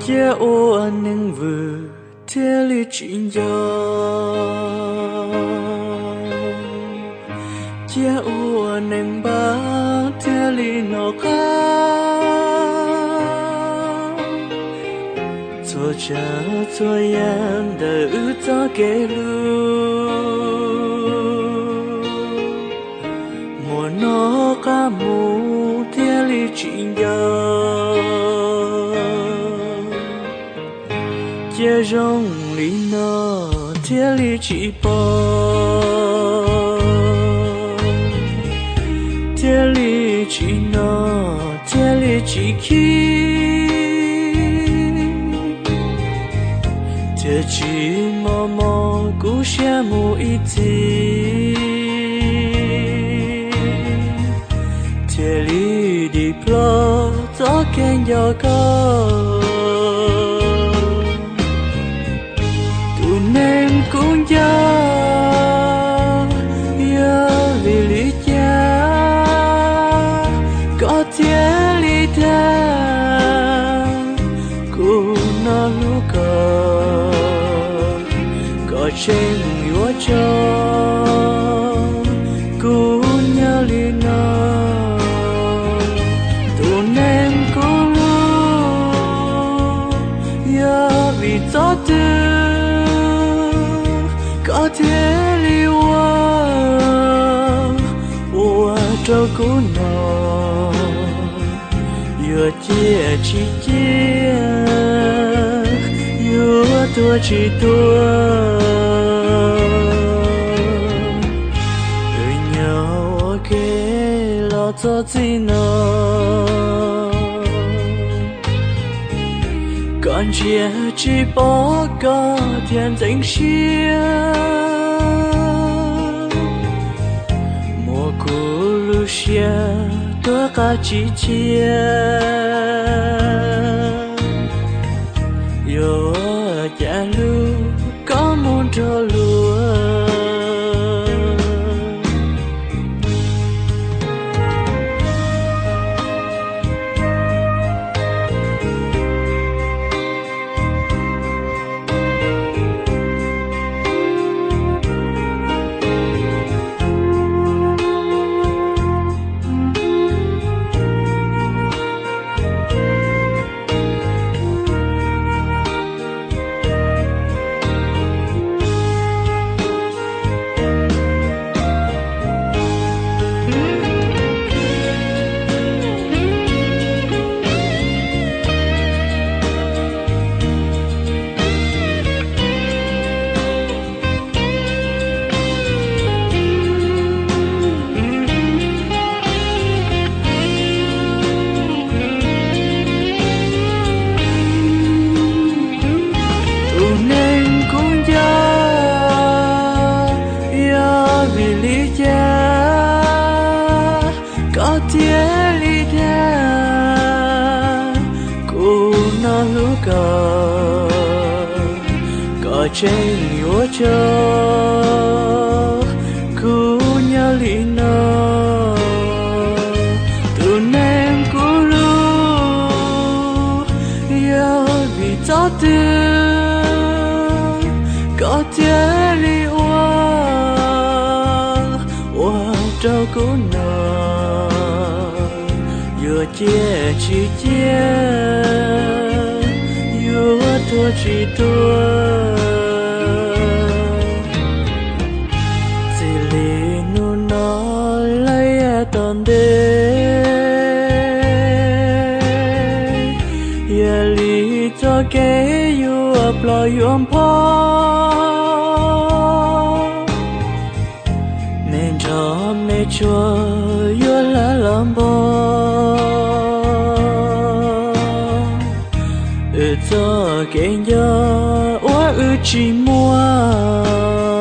Cia ua neeg vwm thiaj li tsis nco, cia ua neeg npab thiaj li hnov qab. Txhua tsav txhua yam ntawm wb txoj kev hlub, muaj hnov qab mus thiaj li tsis nco. Cia zoo li no thiaj li tsis pom, thiaj li tsis hnov, thiaj li tsis khib, thiaj tsis mos mos kuv siab mus ib txhis, thiaj li dim plho txoj kev nco koj. Tus neeg kuv nco, yog vim li cas koj thiaj li dag kuv no hlub koj, koj tseem yuav tso kuv nyob li no. Tus neeg kuv hlub, yog vim txoj twg koj thiaj li ua, ua rau kuv no yuav ciaj tsis ciaj, yuav tuag tsis tuag. Wb nyob ua ke los txog txij no, koj ntsia tsis pom koj thiaj ntxeev siab, muab kuv lub siab tuag qab tsis cia, yuav cas hlub koj mus nrog luag. Tus neeg kuv nco, yog vim li cas koj thiaj li dag kuv no hlub koj, koj tseem yuav tso kuv nyob li no. Tus neeg kuv hlub, yog vim txoj twg koj thiaj li ua, ua rau kuv no yuav ciaj tsis ciaj, yuav tuag tsis tuag. Txij li hnub no lawm yav tom ntej, yog li txoj kev yuav ploj yuav npho, me nrog me tsuag yuav hlawv los npog. Wb txoj kev nco uas wb tsis muaj